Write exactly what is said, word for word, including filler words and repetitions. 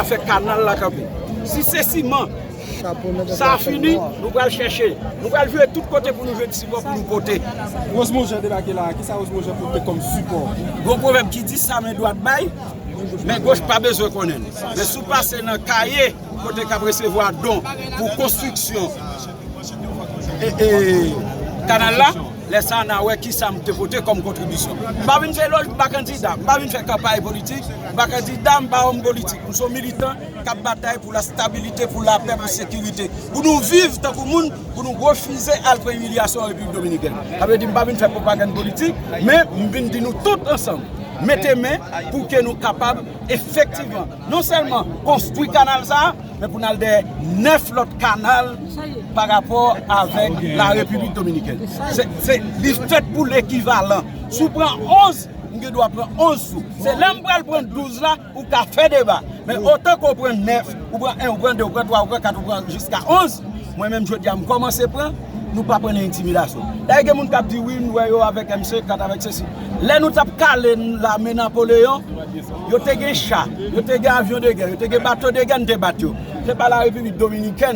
a fè kanal la kanpe. Si se siman sa fini, nou pral chèche. Nou pral vire tout kote pou nou jwenn sipò pou nou pote. Rose Monger debake la, kisa Rose Monger pote kòm sipò? Gon pwovèb ki di sa men dwat bay, men goch pa bezwen konnen l. Men si w pase nan Kaye, kote k ap resevwa don pou konstriksyon e, e, kanal la, lè sa a n a wè kisa m te pote kòm kontribisyon. M pa vin fè lòl, m pa kandida, m pa vin fè kanpay politik, m pa kandida, m pa òm politik. M se yon militan k ap batay pou la stabilite, pou lapè, pou sekirite. Pou nou viv tankou moun, pou nou refize al pran imilyasyon an Repiblik Dominikèn. Sa vle di m pa vin fè pwopagann politik, men m vin di nou tout ansanm, mete men pou ke nou kapab efektivman non sèlman konstwi kanal sa a, men pou n al dèyè nèf lòt kanal pa rapò avèk la Repiblik Dominikèn. Se, se, li fèt pou lekivalan. Si w pran onz, m gen dwa pran onz sou. Se lè m pral pran douz la, ou ka fè deba. Men otan ke w pran nèf, ou pran en, ou pran de, ou pran twa, ou pran kat, ou pran jiska onz, mwen menm jodi a, m kòmanse pran, nou pa pran nan entimidasyon. Dayè gen moun k ap di, wi, m wè yo avèk M senk kat, avèk sesi. Lè nou t ap kale lame Napoleyon, yo te gen cha, yo te gen avyon de gè, yo te gen bato de gè, n te bat yo. Se pa la Repiblik Dominikèn